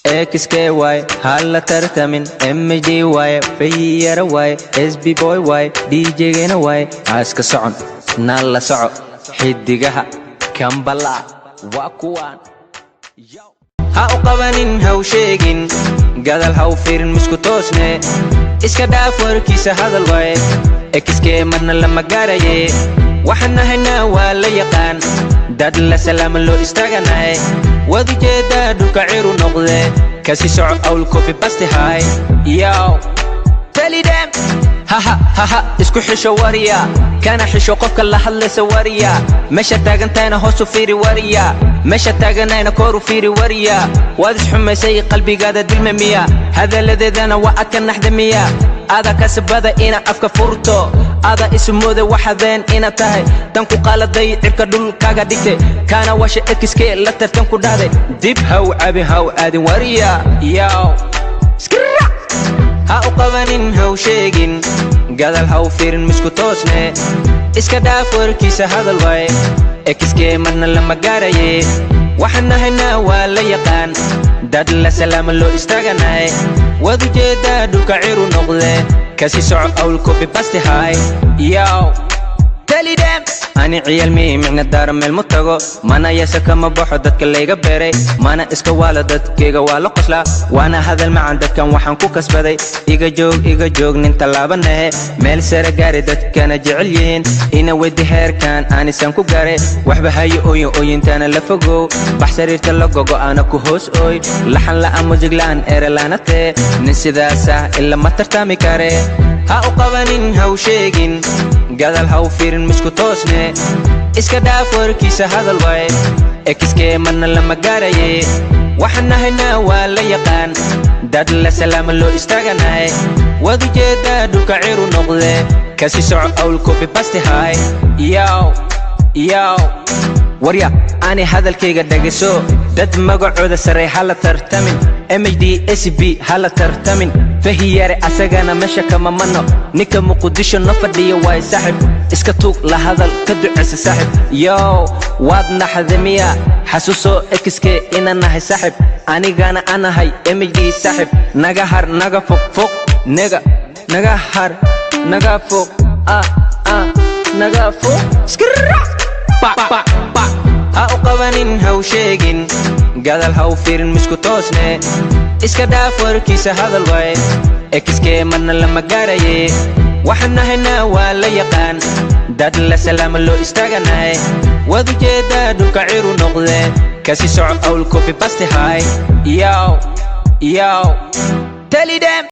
XK y hala tartamin, MD y fayara y SB boy y DJ-gana y iska socon na la soco. Xidigaha kambala waa kuwaan. Ha u qabanin, ha u sheegin, gadal ha u fiirin, misku toosne. Iska dhaaf warkiisa, hadal waaye. XK marna lama gaaraye. Waxaan nahaynaa waa la yaqaan, dad la salaama loo istaaganahay. Waad ujeedaa dhulka ciru noqde, kasi soco awl copy paste hay. Yow, tell them. Haha haha, isku xisho wariya, kana xisho qofka la hadlaysa wariya. Meesha taagantahayna hoos u fiiri wariya, meesha taaganayna kor u fiiri wariya. Waad isxumaysay, qalbigaada dilma miya? Hadalladeedana waa aad ka naxda miya? Ada kasbada ina afka furto, ada ismooda waxadeen ina tahay tan ku qaladay, cirka dhulkaaga dhigtay, kaana washa XK la tartan ku dhahday. Dib haw cabin, haw aadin wariya. Yow, ha u qabanin, ha u sheegin, gadal ha u fiirin, misku toosne. Iska dhaaf warkiisa, hadal waaye. XK marna lama gaaraye. Waxaan nahaynaa waa la yaqaan, dad la salaama loo istaaganahay. Waad ujeedaa dhulka ciru noqde, kasi soco awl copy paste hay. Yow, tell them. Ani ciyaal mii micna daara, meel mu tago, mana yasa, kama baxo dadka layga beeray, mana iska waala, dadkayga waa la qoslaa, waana hadal macan. Dadkan waxaan ku kasbaday iga joog, iga joog, nin tallaabanahe meel sare gaari, dadkana jecel yihiin ina wedi heerkan aanisan ku gaaray. Waxba hayo ooyin, ooyintaana la fogow, bax sariirta la gogo, ana ku hoos ooy, laxan la'aan, musig la'aan, ere laanatee. Nin sidaasah ila ma tartami kare. Ha u qabanin, ha u sheegin, gadal ha u fiirin, misku toosne. Iska dhaaf warkiisa, hadal waaye. XK marna lama gaaraye. Waxaan nahaynaa waa la yaqaan, dad la salaama loo istaaganahay. Waad ujeedaa dhulka ciru noqde, kasi soco awl copy paste hay. Yow yow, warya, ani hadalkayga dhegayso. Dad magacooda sarey hala tartamin, MHD SB hala tartamin, fahiyare asagana meesha kama mano. Ninka Muqdisho no fadhiya waay saaxib, iska tuug, la hadal, ka ducaysa saaxib. Yow, waad naxda miya? Xasuuso XK inaan nahay saaxib, anigana anahay MHD saaxib. Naga har, naga foq foq, nega naga har, naga foq, ah ah, naga foq. Skirra pa pa pa. Ha u qabanin, ha u sheegin, gadal ha u fiirin, misku toosne. Iska dhaaf warkiisa, hadal waaye. XK marna lama gaaraye. Waxaan nahaynaa waa la yaqaan, dad la salaama loo istaaganahay. Waad ujeedaa dhulka ciru noqde, kasi soco awl copy paste hay. Yow yow, tell them.